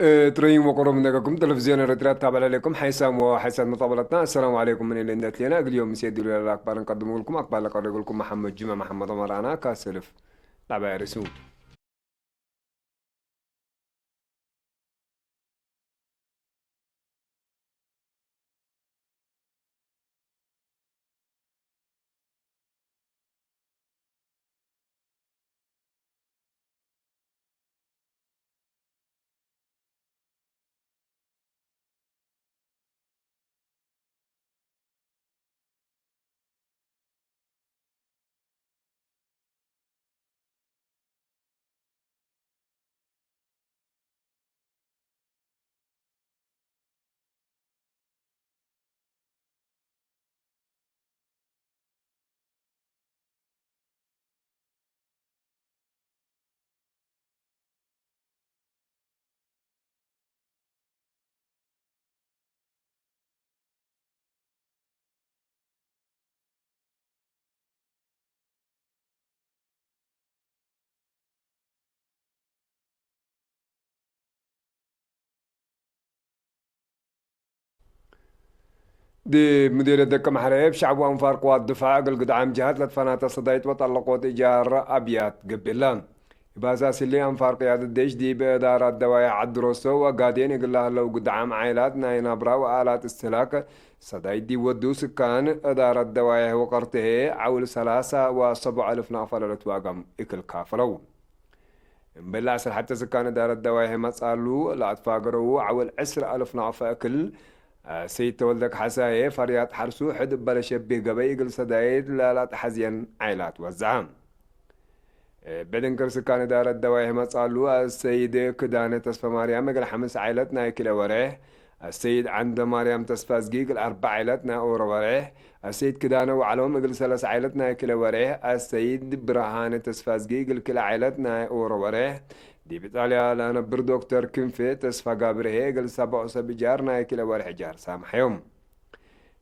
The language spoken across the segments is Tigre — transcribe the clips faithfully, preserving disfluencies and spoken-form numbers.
እት ረዩም ወቅሩብ እንደገኩም ተለፍዝዮን ኤረትርያ ትታበዕ ለሌኩም ሓይሳም ወሓይሳት መጣበለትና። አሰላሙ ዐለይኩም ምን እሊ እንዴ አትሌና እግል ዮም ምሴ ዲሉ ለአክባር እንቀድሙ እግልኩም። አክባር ለቀርእ እግልኩም መሐመድ ጁመ መሐመድ ዑመር አና ካሰልፍ ላባይ ርሱ። ዲብ ምዴርየት ደቀ መሕረ፣ እብ ሸዐብ ወአንፋር ቅዋት ድፋዕ እግል ግድዓም ጀሃት ለትፈናተ ሰዳይት ወጠለቆት እጃር አብያት ገብኤላ። እብ አሳስ እሊ፣ አንፋር ቅያደት ዴሽ ዲብ እዳራት ደዋይሕ ዐድ ሮሶ ወአጋዴን እግል ለሀለው ግድዓም ዓይላት ናይ ናብራ ወአላት እስትህላክ ሰዳይት ዲብ ወዱ፣ ስካን እዳረት ደዋይሕ ወቀርትሄ ዐውል ሰላሳ ወሰብዑ አልፍ ናቅፋ ለልትዋገም እክል ካፈለው። እምበል ዐስር ሐቴ ስካን እዳረት ደዋይሕ መጽአሉ ለአትፋገረው ዐውል ዕስር አልፍ ናቅፋ እክል፣ ሰይድ ተወልደ ከሐሳዬ፣ ፈርያት ሐርሱ ሕድ እበ ለሸቢህ ገበይ እግል ሰዳይት ለለአትሐዝየን ዓይላት ወዘዐ። ብዕድ እንክር ስካን እዳረት ደዋይሕ መጽአሉ አሰይድ ክዳነ ተስፈማርያም እግል ሐምስ ዓይለት ናይ ክልኤ ወሬሕ፣ አሰይድ ዐንደማርያም ተስፋዝጊ እግል አርበዕ ዓይለት ናይ ኦሮ ወሬሕ፣ አሰይድ ክዳነ ወዐሎም እግል ሰለስ ዓይለት ናይ ክልኤ ወሬሕ፣ አሰይድ ብርሃነ ተስፋዝጊ እግል ክልኤ ዓይለት ናይ ኦሮ ወሬሕ፣ ዲብ ኢጣልያ ለነብር ዶክተር ክንፌ ተስፋጋብርሄ እግል ሰብዑ ሰብ እጃር ናይ ክልኤ ወሬሕ እጃር ሳምሐዮም።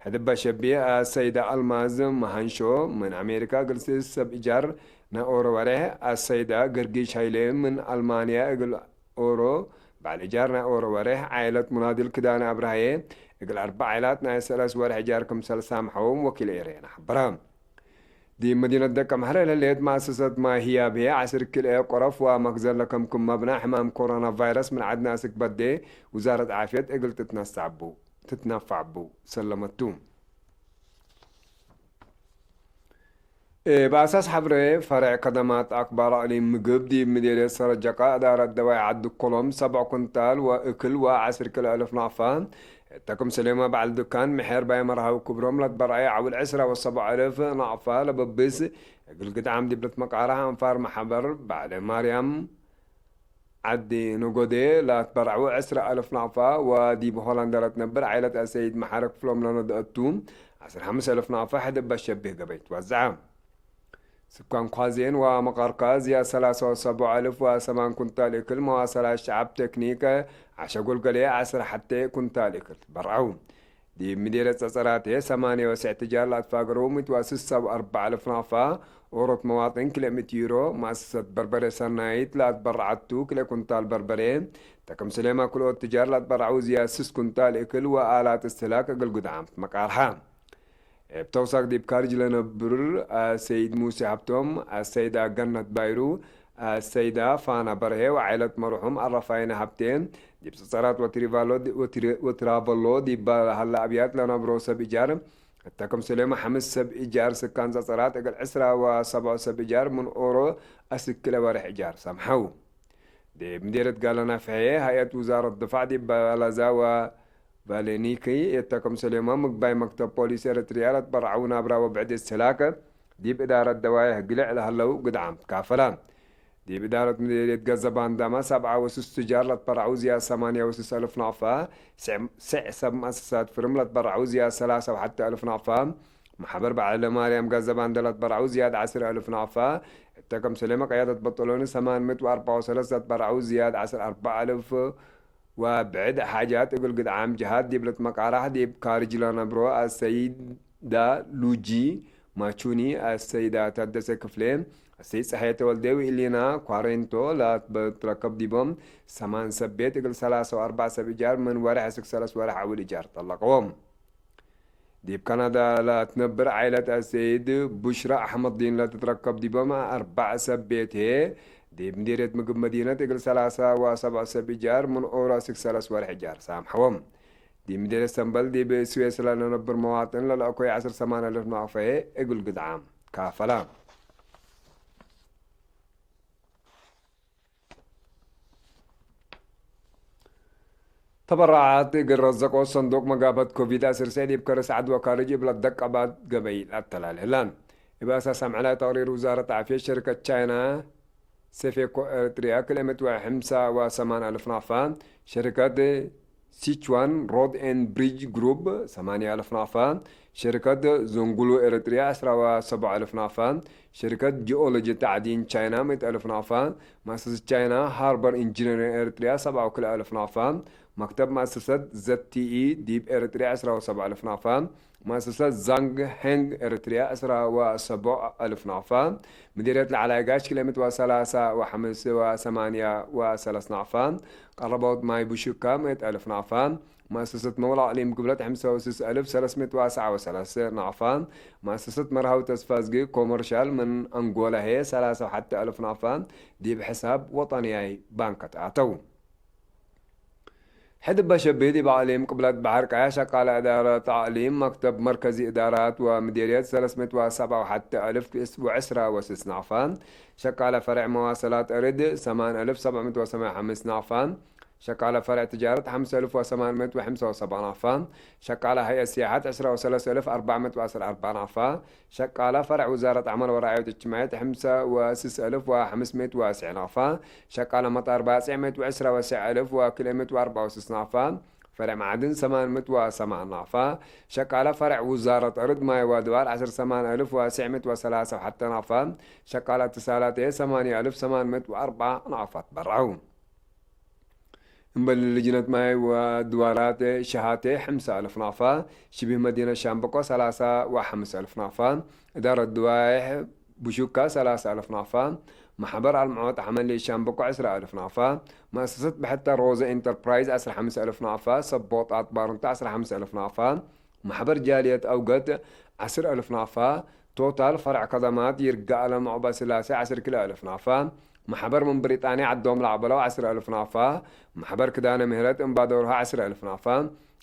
ሕድ እበ ሸቢ አሰይዳ አልማዝ መሃንሾ ምን አሜሪካ እግል ስስ ሰብ እጃር ናይ ኦሮ ወሬሕ፣ አሰይዳ ገርጊሽ ሀይሌ ምን አልማንያ እግል ኦሮ በዐል እጃር ናይ ኦሮ ወሬሕ፣ ዓይለት ሙናድል ክዳነ አብርሃዬ እግል አርበዕ ዓይላት ናይ ሰለስ ወሬሕ እጃር ክምሰል ሳምሐዎም ወኪል ኤረና ሐበረ። ዲብ መዲነት ደቀ መሕረ ለህሌት መአሰሰት ማይ ህያብ ህዬ፣ ዐስር ክልኤ ቆረፍ ወመክዘን ለከምክም መብና ሕማም ኮሮና ቫይረስ ምን ዐድነ አስክ በዴ፣ ውዛረት ዓፍየት እግል ትትነሳቡ ትትነፋዕ ቡ ሰለመቱ። እብ አሳስ ሐብሬ፣ ፈሬዕ ከደማት አክባር አቅሊም ምግብ ዲብ ምዴርየት ሰረጀቃ እዳረት ደዋይ ዐድ ኮሎም ሰብዕ ኩንታል ወእክል ወዐስር ክልኤ አልፍ ናቅፋ፣ እተ ክም ሰሌማ በዐል ዱካን ምሔር ባይ መርሃዊ ክብሮም ለትበርዐየ ዐውል ዕስራ ወሰብዕ አልፍ ናቅፋ ለበብስ እግል ግድዓም ዲብ ልትመቃራሕ አንፋር መሐበር በዐለ ማርያም ዐዲ ነጎዴ ለአትበርዐው ዕስራ አልፍ ናቅፋ ወዲብ ሆላንድ ለትነብር ዓይለት አሰይድ መሓረክ ፍሎም ለነድአቱ ዐስር ሐምስ አልፍ ናቅፋ ሕድ እበ ሸቢህ ገበይ ትወዝዐ። ስካን ኳዜን ወመቃርካ ዝያድ ሰላሳ ወሰብዑ አልፍ ወሰማን ኩንታል እክል መዋሰላት ሸዐብ ቴክኒክ ዐሸጎል ገሌ ዐስር ሐቴ ኩንታል እክል ትበርዐው። ዲብ ምዴርየት ጸጸራቴ ሰማንየ ወሰዕ ትጃር ለአትፋገረው ምትዋስስ ሰብ አርበዕ አልፍ ናቅፋ፣ ኦሮት መዋጥን ክልኤ ምእት ዩሮ፣ መአሰሰት በርበሬ ሰናይት ለአትበረዐቱ ክልኤ ኩንታል በርበሬ፣ ተክም ስሌማ ክልኦት ትጃር ለአትበረዐው ዝያድ ስስ ኩንታል እክል ወአላት እስትህላክ እግል ግድዓም ትመቃርሐ። እብ ተውሳክ ዲብ ካርጅ ለነብር አሰይድ ሙሴ ሀብቶም፣ አሰይዳ ገነት ባይሩ፣ አሰይዳ ፋና በርሄ ወዓይለት መርሑም አረፋይነ ሀብቴ፣ ዲብ ጸጸራት ወትሪቫሎ፣ ወትሪ-፣ ወትራቨሎ ዲብ ሀለ አብያት ለነብሮ ሰብ እጃር፣ እተ ክም ሱሌማ ሐምስ ሰብ እጃር ስካን ጸጸራት እግል ዕስራ ወሰብዖ ሰብ እጃር ምን ኦሮ አስክ ክልኤ ወሬሕ እጃር ሰምሐው። ዲብ ምዴርየት ጋላ ናፍሐዬ፣ ሀይአት ውዛረት ድፋዕ ዲብ ባላዛ ወ ቫሌኒኪ እተ ክም ሰሌማ ምግባይ መክተብ ፖሊስ ኤረትርያ ለትበረዐው ናብራ ወብዕድ እስትህላክ ዲብ እዳረት ደዋይሕ ግልዕ ለሀለው ግድዓም ትካፈላ። ዲብ እዳረት ምዴርየት ገዘባን ዳማ ሰብዓ ወስስ ትጃር ለትበረዐው ዝያድ ሰማንያ ወስስ አልፍ ናቅፋ፣ ስዕ፣ ስዕ ሰብ መአሰሳት ፍርም ለትበረዐው ዝያድ ሰላሳ ወሐቴ አልፍ ናቅፋ፣ መሐበር በዐለ ማርያም ገዘባን ለትበረዐው ዝያድ ዐስር አልፍ ናቅፋ፣ እተ ክም ሰሌማ ቅያደት በጠሎኒ ሰማን ምእት ወአርበዓ ወሰለስ ለትበረዐው ዝያድ ዐስር አርበዕ አልፍ፣ ወብዕድ ሓጃት እግል ግድዓም ጀሃት ዲብ ልትመቃራሕ ዲብ ካርጅ ለነብሮ አሰይዳ ሉጂ ማቹኒ፣ አሰይዳ ታደሰ ክፍሌ፣ አሰይድ ጸሐየ ተወልደ ወኢሊና ኳሬንቶ ለትረከብ ዲቦም፣ ሰማን ሰብ ቤት እግል ሰላሳ ወአርበዕ ሰብ እጃር ምን ወርሕ እስክ ሰለስ ወርሕ አውል እጃር ጠለቀዎም። ዲብ ካናዳ ለትነብር ዓይለት አሰይድ ቡሽራ አሕመድዲን ለትትረከብ ዲቦም፣ አርበዕ ሰብ ቤት ህዬ፣ ዲብ ምዴርየት ምግብ መዲነት እግል ሰላሳ ወሰብዕ ሰብ እጃር ምን ኦሮ እስክ ሰለስ ወርሕ እጃር ሳምሐዎም። ዲብ ምዴርየት ሰምበል ዲብ ስዌስ ለነብር መዋጥን ለለአኮይ ዐስር ሰማን አልፍ ናቅፈ ህዬ እግል ግድዓም ካፈላ። ተበረዓት እግል ረዘቆ ሰንዱቅ መጋበት ኮቪድ አስር ዲብ ከርስ ዐድ ወካርጅ እብ ለደቀባት ገበይ ለአተላል ህላን። እብ አሳስ አምዕላይ ተቅሪር ውዛረት ዓፍየት ሸርከት ቻይና ሴፌኮ ኤርትርያ ክልኤ ምእት ወሐምሳ ወሰማን አልፍ ናቅፋ፣ ሸርከት ሲችዋን ሮድ ኤንድ ብሪጅ ግሩፕ ሰማንያ አልፍ ናቅፋ፣ ሸርከት ዞንጉሉ ኤርትርያ ዐስራ ወሰብዓ አልፍ ናቅፋ፣ ሸርከት ጂኦሎጂ ታዕዲን ቻይና ምእት አልፍ ናቅፋ፣ መአሰሰት ቻይና ሃርበር ኢንጂነሪንግ ኤርትርያ ሰብዓ ወክልኤ አልፍ ናቅፋ፣ መክተብ መአሰሰት ዘቲ ኢ ዲብ ኤርትርያ ዐስራ ወሰብዓ አልፍ ናቅፋ፣ መአሰሰት ዛንግ ሄንግ ኤርትርያ ዐስራ ወሰቡዕ አልፍ ናቅፋ፣ ምዴርየት ለዐላይ ጋሽ ክልኤ ምእት ወሰላሳ ወሐምስ ወሰማንያ ወሰለስ ናቅፋ፣ ቀረቦት ማይ ቡሹካ ምእት አልፍ ናቅፋ፣ መአሰሰት መውላ እቅሊም ግብለት ሐምሳ ወስስ አልፍ ሰለስ ምእት ወአስዓ ወሰላስ ናቅፋ፣ መአሰሰት መርሃዊ ተስፋዝጊ ኮመርሻል ምን አንጎላ ህዬ ሰላሳ ወሐተ አልፍ ናቅፋ ዲብ ሕሳብ ወጠንያይ ባንከት አተው። ሕድ በሸብህ ዲብ አቅሊም ቅብለት በሐር ቀያ ሸቃለ እዳረት አቅሊም መክተብ መርከዚ እዳራት ወምዴርየት ሰለስ ምእት ወሰብዓ ወሐተ አልፍ ወዕስራ ወስስ ናቅፋ፣ ሸቃለ ፈሬዕ መዋሰላት እርድ ሰማን አልፍ ሰብዕ ምእት ወሰማንያ ወሐምስ ናቅፋ፣ ሸቃለ ፈሬዕ ትጃረት ሐምስ አልፍ ወሰማን ምእት ወሐምሳ ወሰብዓ ናቅፋ፣ ሸቃለ ሀይአት ሲያሐት ዐስራ ወሰለስ አልፍ አርበዕ ምእት ወዐስር አርበዕ ናቅፋ፣ ሸቃለ ፈሬዕ ውዛረት ዐመል ወረዓየት እጅትማዕየት ሐምሰ ወስስ አልፍ ወሐምስ ምእት ወአስዕ ናቅፋ፣ ሸቃለ መጣር ባጽዕ ምእት ወዕስራ ወስዕ አልፍ ወክልኤ ምእት ወአርበዕ ወስስ ናቅፋ፣ ፈሬዕ መዓድን ሰማን ምእት ወሰማን ናቅፋ፣ ሸቃለ ፈሬዕ ውዛረት አርድ ማይ ወአድባር ዐስር ሰማን አልፍ ወስዕ ምእት ወሰላሳ ወሐተ ናቅፋ፣ ሸቃለ እትሳላት ሰማንያ አልፍ ሰማን ምእት ወአርበዓ ናቅፋ ትበረዐው። እምበል ልጅነት ማይ ወድዋራት ሸሃቴ ሐምሳ አልፍ ናቅፋ፣ ሽቢህ መዲነት ሻምበቆ ሰላሳ ወሐምስ አልፍ ናቅፋ፣ እዳረት ድዋይሕ ብሹካ ሰላሳ አልፍ ናቅፋ፣ መሕበር አልምዖት ሐመሌ ሻምበቆ ዕስራ አልፍ ናቅፋ፣ መአሰሰት ብሕተ ሮዘ ኢንተርፕራይዝ ዐስራ ሐምስ አልፍ ናቅፋ፣ ሰቦጣት ባርንቶ ዐስራ ሐምስ አልፍ ናቅፋ፣ መሕበር ጃልየት አውገት ዐስር አልፍ ናቅፋ፣ ቶታል ፈርዕ ከደማት ይርጋአለም ዑቅበስላሴ ዐስር ክልኤ አልፍ ናቅፋ፣ መሕበር ምን ብሪጣንያ ዐዶም ለአቅበለው ዐስር አልፍ ናቅፋ፣ መሕበር ክዳነ ምህረት እምባዶርሃ ዐስር አልፍ ናቅፋ፣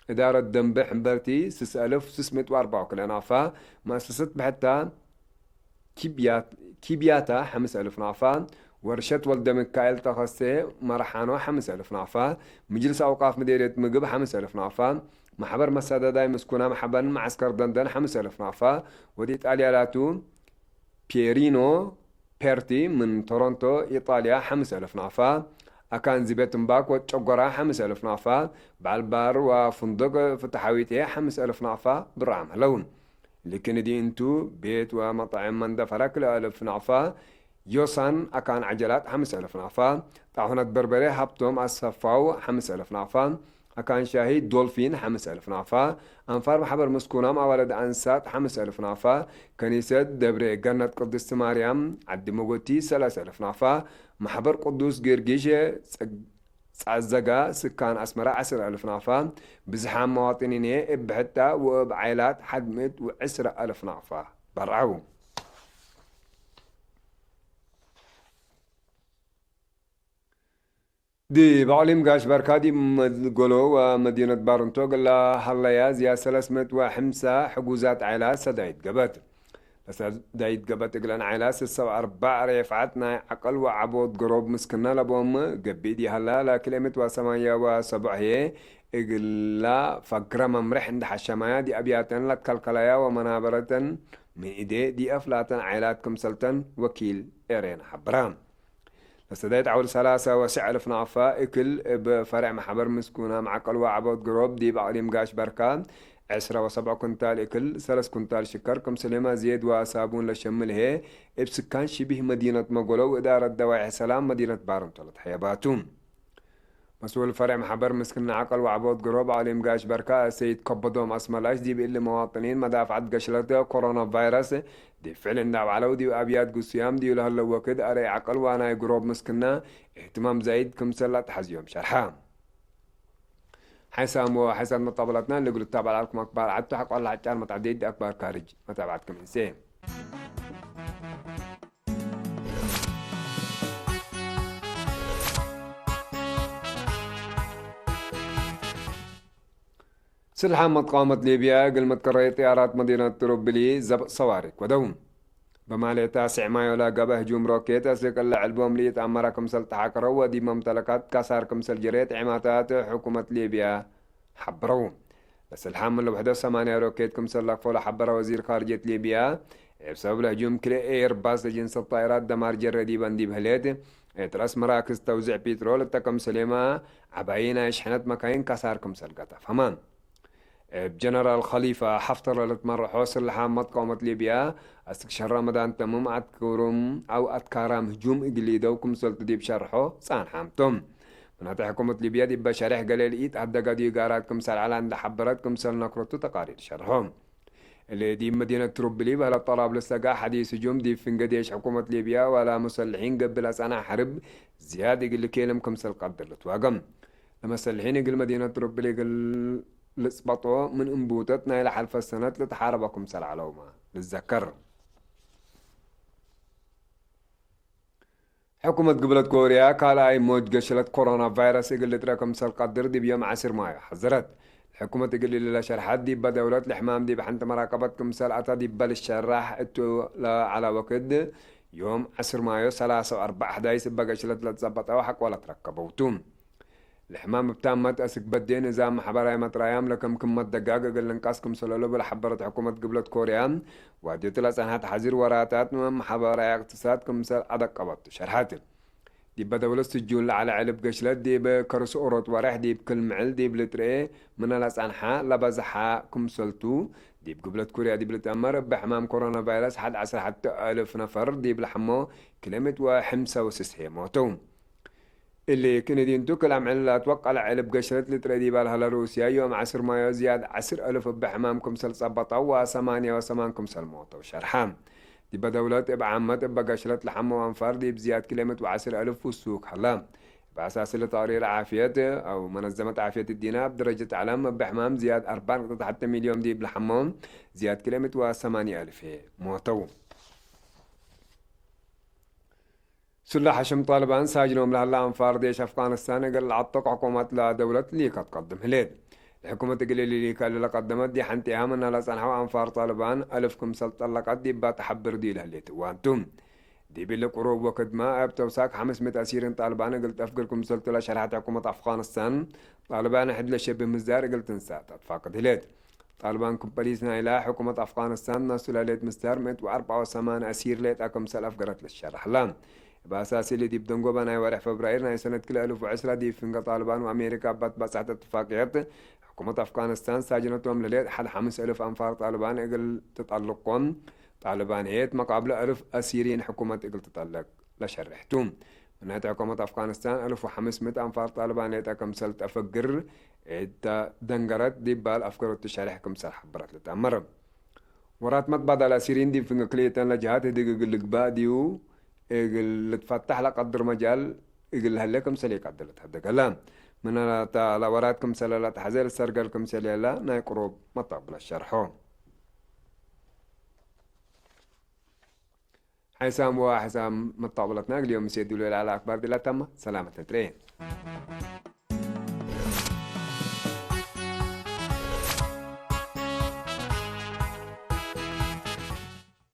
እዳረት ደንበ ሕምበርቲ ስስ አልፍ ስስ ምእት ወአርበዓ ወክልኤ ናቅፋ፣ መአሰሰት ብሕታ ኪብያት-፣ ኪብያታ ሐምስ አልፍ ናቅፋ፣ ወርሸት ወልደ ሚካኤል ተኸስተ መርሓኖ ሐምስ አልፍ ናቅፋ፣ ምጅልስ አውቃፍ ምዴርየት ምግብ ሐምስ አልፍ ናቅፋ፣ መሕበር መሳደዳይ ምስኩና መሐበን መዐስከር ደንደን ሐምስ አልፍ ናቅፋ፣ ወድ ኢጣልያ ላቱ ፒየሪኖ ፔርቲ ምን ቶሮንቶ ኢጣልያ ሐምስ አልፍ ናቅፋ፣ አካን ዝቤ ትምባክ ወድ ጨጎራ ሐምስ አልፍ ናቅፋ፣ በዐል ባር ወፍንዱቅ ፍትሓዊት ሐምስ አልፍ ናቅፋ ብራም ህለው። ልክን እዲ እንቱ፣ ቤት ወመጣዕም መንደፈረ ክልኤ አልፍ ናቅፋ፣ ዮሳን አካን ዐጀላት ሐምስ አልፍ ናቅፋ፣ ጣሑነት በርበሬ ሀብቶም አሰፋው ሐምስ አልፍ ናቅፋ፣ አካን ሻሂ ዶልፊን ሐምስ አልፍ ናቅፋ፣ አንፋር መሕበር ምስኩናም አዋልድ አንሳት ሐምስ አልፍ ናቅፋ፣ ከኒሰት ደብረ ገነት ቅድስት ማርያም ዐዲ መጎቲ ሰለስ አልፍ ናቅፋ፣ መሕበር ቅዱስ ጊዮርጊስ ጸ-፣ ጸዘጋ ስካን አስመረ ዐስር አልፍ ናቅፋ፣ ብዝሓም መዋጥኒንዬ እብ ብሕታ ወእብ ዓይላት ሐድ ምእት ወዕስር አልፍ ናቅፋ በርዐው። ዲብ አቅሊም ጋሽ በርካ ዲብ መድጎሎ ወመዲነት ባርንቶ እግል ለሀለያ ዝያድ ሰለስ ምእት ወሐምሳ ሕጉዛት ዓይላት ሰዳይት ገበት። ለሰዳይት ገበት እግለን ዓይላት ስሰ ወአርበዕ ሬፍዓት ናይ ዐቅል ወዐቦት ገሮብ ምስክነ ለቦም ገብእ ዲሀላ፣ ለክልኤ ምእት ወሰማንያ ወሰቡዕ ህዬ እግላ ፈግረ መምሬሕ እንዴ ሐሸማያ፣ ዲአብያተን ለትከልከለያ ወመናበረተን ምን እዴ ዲአፍላተን ዓይላት ክምሰልተን ወኪል ኤሬን ሐብራ። ለሰዳይት ዐውል ሰላሳ ወስዕ አልፍ ናቅፋ እክል እብ ፈሬዕ መሕበር ምስኩናም ዐቅል ወዐቦት ግሮብ ዲብ አቅሊም ጋሽ በርካ፣ ዕስራ ወሰብዕ ኩንታል እክል፣ ሰለስ ኩንታል ሽከር፣ ክምስሌመ ዜድ ወሳቡን ለሸምል ህዬ፣ እብ ስካን ሽቢህ መዲነት መጎሎ ወእዳረት ደዋይሕ ሰላም መዲነት ባርንቶ ለትሐየባቱ። መስኡል ፈሬዕ መሕበር ምስክና ዐቅል ወዐቦት ግሮብ አቅሊም ጋሽ በርካ ሰይድ ከበዶም አስመላሽ ዲብ እሊ መዋጥኒን መዳፍዐት ገሽለት ኮሮና ቫይረስ ዲብ ፍዕል እንዳ አውዐለው ዲብ አብያት ግሱያም ዲብ ለህለው ወክድ አርአይ ዐቅል ወናይ ግሮብ ምስክና እህትማም ዛይድ ክምሰል ለአትሐዝዮም ሸርሐ። ሐይሳም ወሐይሳት መጣበላትና ለእግል ትታበዕ ለዐልኩም አክባር ዐድ ቱ ሐቆ ለአጫር መትዐዴት አክባር ካርጅ መታብዐትኩም እንሴ። ስልሓም መትቃወመት ሊብያ እግል መትከረይ ጥያራት መዲነት ጥሩብሊ ዘብጥ ሰዋሪክ ወደው። በማሌ ታስዕ ማዮ ለገብአ ህጁም ሮኬት አስክ እለ ዕልቦም ለኢተአመረ ክምሰል ተሓቅረው ወዲብ መምተለካት ካሳር ክምሰል ጀሬት ዒማታት ሕኩመት ሊብያ ሐብረው። ለስልሓም ምን ለውሕደት ሰማንያ ሮኬት ክምሰል ለክፎ ለሐበረ ወዚር ካርጅየት ሊብያ፣ እብ ሰበብ ለህጁም ክልኤ ኤርባስ ለጅንሰት ጣይራት ደማር ጀረ ዲበን ዲብ ህሌት፣ እት ረአስ መራክዝ ተውዝዕ ፒትሮል እተ ክምሰሌ ዐባዪ ናይ ሽሕነት መካይን ካሳር ክምሰል ገጠፈመ። እብ ጀነራል ኸሊፋ ሐፍተር ለልትመረሖ ስልሓም መትቃወመት ሊብያ፣ አስክ ሸረ መዳን ተምም አትክሩም አው አትካራም ህጁም እግል ኢደው ክምሰልቱ ዲብ ሸርሖ ጻንሓም ቶም። ምናተ ሕኩመት ሊብያ ዲበ ሸሬሕ ገሌ ለኢትሀደገ ዲጋራት ክምሰል ዐለ እንዴ ሐበረት ክምሰል ነክረቱ ተቃሪር ሸርሖ። እሊ ዲብ መዲነት ትሩብሊ በህለት ጠራብልስ ለገአ ሐዲስ ህጁም ዲብ ፍንጌ ዴሽ ሕኩመት ሊብያ ወለ ሙሰልሒን ገብእ ለጸንሐ ሐርብ ዝያድ እግል ልኬልም ክምሰል ቀድር ልትዋገም። ለመሰልሒን እግል መዲነት ትሩብሊ እግል ልጽበጦ ምን እንቡተት ናይ ለሐልፈ ሰነት ልትሓረበ ክምሰል ዐለውመ ልዘከር። ሕኩመት ግብለት ኮርያ ካልኣይ ሞጅ ገሽለት ኮሮና ቫይረስ እግል ልጥረ ክምሰል ቀድር ዲብ ዮም ዐስር ማዮ ሐዘረት። ሕኩመት እግል እሊ ለሸርሐት ዲበ ደውለት ለሕማም ዲብ ሐንቲ መራቀበት ክምሰል አተ ዲበ ልሸራሕ እቱ ለዐለ ወክድ ዮም ዐስር ማዮ ሰላሰ ወአርበዕ አሕዳይስ እበ ገሽለት ለትጸበጠው ሐቆ ለትረከበው ቱ። ለሕማም እብ ታመት አስክ በዴ ንዛም መሕበራይ መጥራያም ለክም ክመት ደጋግ እግል ልንቀስ ክምሰል እሉ ለሐበረት ሕኩመት ግብለት ኮርያ፣ ዋድዮቱ ለጸንሐት ሐዚር ወራታት መሕበራይ እቅትሳድ ክምሰል አደቀበቱ ሸርሐት። ዲበ ደውለት ስጁን ለዐለ ዕልብ ገሽለት ዲብ ከርስ ኦሮት ወሬሕ ዲብ ክል ምዕል ዲብ ልትርኤ ምነ ለጸንሐ ለበዝሐ ክምሰልቱ፣ ዲብ ግብለት ኮርያ ዲብ ልትአመር እበ ሕማም ኮሮና ቫይረስ ሐድ ዐስር ሐቱ አልፍ ነፈር ዲብ ለሐሞ ክልኤ ምእት ወሐምሳ ወስሴ ሞተው። እሊ ክንዲንቱ ክል አምዕል ለአትወቀለ ዕልብ ገሽለት ልጥረ ዲበ ለሀለ ሩስያ፣ ዮም ዐስር ማዮ ዝያድ ዐስር አልፍ እበ ሕማም ክምሰል ጸበጠው ወሰማንያ ወሰማን ክምሰል ሞተው ሸርሐ። ዲበ ደውለት እብ ዓመት እበ ገሽለት ለሐመው አንፋር ዲብ ዝያድ ክልኤ ምእት ወዐስር አልፍ ውሱክ ሀለ። እብ አሳስ ለተቅሪር ዓፍየት አው መነዘመት ዓፍየት እዲነ፣ እብ ደረጀት ዐለም እበ ሕማም ዝያድ አርበዕ ነጥብ ተሐተ ሚልዮን ዲብ ለሐመው ዝያድ ክልኤ ምእት ወሰማንያ አልፍ ሞተው። ስሉሕ ሐሽም ጣልባን ሳጅኖም ለሀለ አንፋር ዴሽ አፍጋኒስታን እግል ለዐጥቅ ሕኩመት ለደውለት ሊከት ቀድም ህሌት። ለሕኩመት እግል እሊ ሊከ እሊ ለቀደመት ዲብ ሐንቴሃ ምነ ለጸንሐው አንፋር ጣልባን አልፍ ክምሰል ጠለቀት ዲባ ተሐብር ዲ ለህሌት እዋን ቱ። ዲብ እሊ ቅሩብ ወክድመ እብ ተውሳክ ሐምስ ምእት አሲርን ጣልባን እግል ተፍግር ክምሰልቱ ለሸርሐት ሕኩመት አፍጋኒስታን፣ ጣልባን ሕድ ለሸብህ ምዛር እግል ትንሳእ ተትፋቅድ ህሌት። ጣልባን ክም ፖሊስ ናይላ ሕኩመት አፍጋኒስታን ናሱ ለሌት ምስዳር ምእት ወአርበዕ ወሰማኒ አሲር ሌጠ ክምሰል አፍገረት ልትሸረሕ ላ። እብ አሳስ እሊ ዲብ ደንጎበ ናይ ወሬሕ ፈብራይር ናይ ሰነት ክልኤ አልፍ ወዕስራ ዲብ ፍንገ ጣልባን ወአሜሪካ እባ ትባጽሐት እትፋቅየት፣ ሕኩመት አፍጋኒስታን ሳጅነቶም ለሌት ሐድ ሐምስ አልፍ አንፋር ጣልባን እግል ትጠልቆም፣ ጣልባን ህዬ እት መቃብለ አልፍ አሲሪን ሕኩመት እግል ትጠልቅ ለሸሬሕ ቱ። ምናተ ሕኩመት አፍጋኒስታን አልፍ ወሐምስ ምእት አንፋር ጣልባን ሌጠ ክምሰል ተአፈግር እተ ደንገረት ዲባል አፍገረቱ ሸሬሕ ክምሰል ሐበረት ልትአመር። ወራት መትባዳል አሲሪን ዲብ ፍንገ ክልኤተን ለጀሃት ህድግ እግል ልግባእ ዲቡ እግል ልትፈታሕ ለቀድር መጃል እግል ለሀለ ክምሰል ኢቀድር ልትሀደግ ሀለ። ምናተ ለወራት ክምሰለ ለተሐዜ ልሰርገል ክምሰል የለ ናይ ቅሩብ መጣብለ ሸርሖ። ሐይሳም ወሐይሳም መጣብለትና እግል ዮም ምሴ ዱለ ለዐለ አክባር ዲላ ታማ ሰላመት ንትሬ።